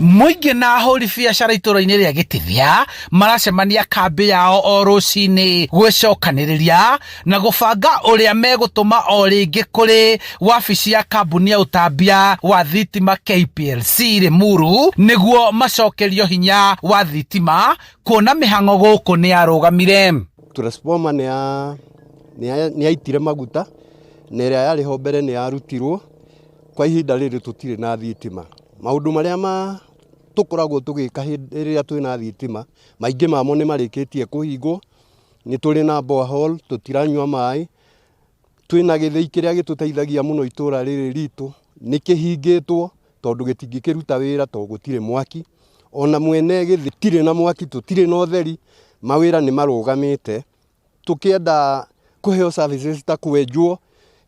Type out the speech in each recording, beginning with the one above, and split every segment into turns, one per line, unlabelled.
Mũingĩ na ahũri biacara itũũra-inĩ rĩa Gĩtithia maracemania kambĩ yao o rũcinĩ gwĩcokanĩrĩria na gũbanga ũrĩa megũtũma o rĩngĩ kũrĩ wabici ya kambuni ya ũtambia wa thitima KPLC Limuru nĩguo macokerio hinya wa thitima kuona mĩhang'o gũkũ nĩ yarũgamire.
Transformer nĩ yaitire maguta na ĩrĩa yarĩ ho mbere nĩ yarutirwo. Kwa ihinda rĩrĩ tũtirĩ na thitima. Maũndũ marĩa ma tũkoragwo tũgĩka hĩndĩ ĩrĩa twĩna thitima, maingĩ mamo nĩ marĩkĩtie kũhingwo. Nĩ tũrĩ na borehole, tũtiranyua maĩ. Twĩna gĩthĩi kĩrĩa gĩtũteithagia mũno itũra rĩrĩ ritũ, nĩ kĩhingĩtwo tondũ gĩtingĩkĩruta wĩra tondũ gũtirĩ mwaki. Ona mwene gĩthĩi gũtirĩ na mwaki, tũtirĩ na ũtheri, mawĩra nĩ marũgamĩte. Tũkĩenda kũheo services ta kwenjwo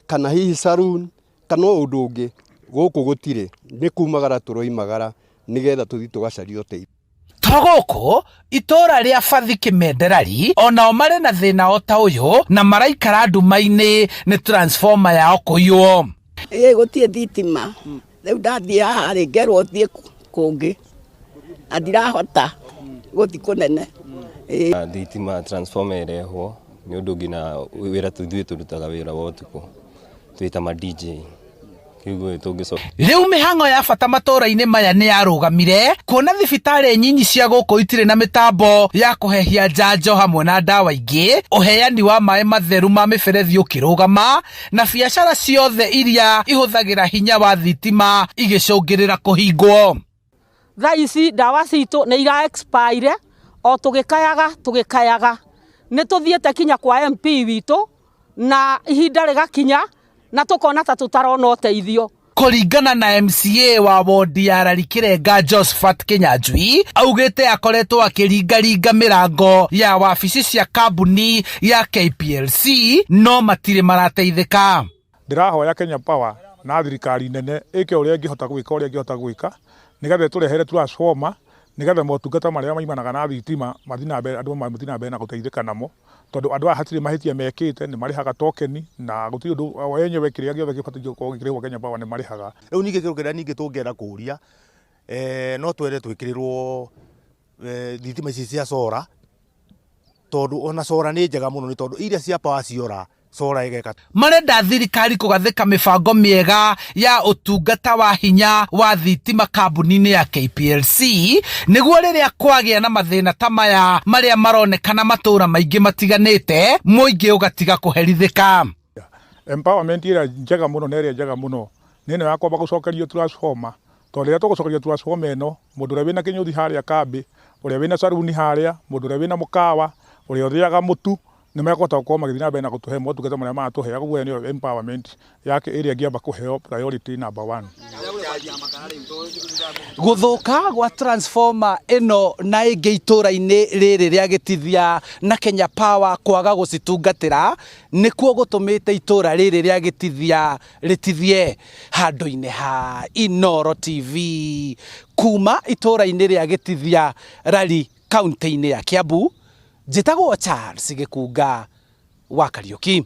kana hihi saloon kana o ũndũ ũngĩ, gũkũ gũtirĩ, nĩ kumagara tũroimagara nĩgetha tũthiĩ tũgacarie ũteithio.
To gũkũ, itũũra rĩa Bathi Kĩmenderari onao marĩ na thĩna o ta ũyũ na maraikara nduma-inĩ nĩ transformer yao kũiywo.
Ĩĩ gũtirĩ thitima, rĩu ndathiĩ haha rĩ ngerwo thiĩ kũngĩ na ndirahota gũthiĩ kũnene.
Thitima transformer ĩrehwo nĩ ũndũ nginya wĩra ithuĩ tũrutaga wĩra wa ũtukũ twĩ ta ma DJ kĩguo tũngĩcoka.
Rĩu mĩhang'o ya bata matũũra-inĩ maya nĩ yarũgamire kuona thibitarĩ nyinyi cia gũkũ itirĩ na mĩtambo ya kũhehia njanjo hamwe na ndawa ingĩ, ũheani wa maĩ matheru ma mĩberethi ũkĩrũgama na biacara ciothe iria ihũthagĩra hinya wa thitima igĩcũngĩrĩra kũhingwo.
Thaa ici ndawa citũ nĩ ira expire o tũgĩkayaga tũgĩkayaga. Nĩ tũthiĩte kinya kwa MP witũ na ihinda rĩgakinya na tũkona ta tũtarona ũteithio.
Kũringana na MCA wa wondi ya Rari Kĩrenga Josephat Kĩnyanjui, augĩte akoretwo akĩringaringa mĩrango ya wabici cia kambuni ya KPLC no matirĩ marateithĩka.
Ndĩrahoya Kenya Power na thirikari nene ĩke ũrĩa ĩngĩhota gwĩka ũrĩa ĩngĩhota gwĩka nĩgetha ĩtũrehere transformer nĩgetha motungata marĩa maimanaga na thitima mathiĩ na mbere andũ mathiĩ na mbere na gũteithĩka namo tondũ andũ aya hatirĩ mahĩtia mekĩte nĩ marĩhaga token na gũtirĩ ũndũ o enyewe kĩrĩa gĩothe gĩbatiĩ gũkorwo gĩkĩrĩhwo Kenya Power nĩ marĩhaga.
Rĩu ningĩ kĩndũ kĩrĩa ningĩ tũngĩenda kũria no twende twĩkĩrĩrwo thitima ici cia solar tondũ ona solar nĩ njega mũno nĩ tondũ iria cia power ciora solar ĩgeka.
Marenda thirikari kũgathĩka mĩbango mĩega ya ũtungata wa hinya wa thitima kambuni-inĩ ya KPLC nĩguo rĩrĩa kwagĩa na mathĩna ta maya marĩa maronekana matũũra maingĩ matiganĩte mũingĩ ũgatiga kũherithĩka.
Empowerment ĩrĩa njega mũno na ĩrĩa njega mũno nĩ ĩno ya kwamba gũcokerio transformer tondũ rĩrĩa tũgũcokerio transformer ĩno mũndũ ũrĩa wĩna kĩnyũthi harĩa kambĩ, ũrĩa wĩna saruni harĩa, mũndũ ũrĩa wĩna mũkawa, ũrĩa ũthĩaga mũtu nĩ mekũhota gũkorwo magĩthiĩ na mbere na gũtũhe motungata marĩa maratũhe koguo ĩyo nĩyo empowerment yake ĩrĩa ĩngĩamba kũheo priority number one.
Gũthũka gwa transformer ĩno na ĩngĩ itũũra-inĩ rĩrĩ rĩa Gĩtithia na Kenya Power kwaga gũcitungatĩra nĩkuo gũtũmĩte itũũra rĩrĩ rĩa Gĩtithia rĩtithie handũ-inĩ ha Inooro TV kuma itũũra-inĩ rĩa Gĩtithia Rari kaunti-inĩ ya Kiambu. Njĩtagwo Charles Gĩkunga wa Kariũki.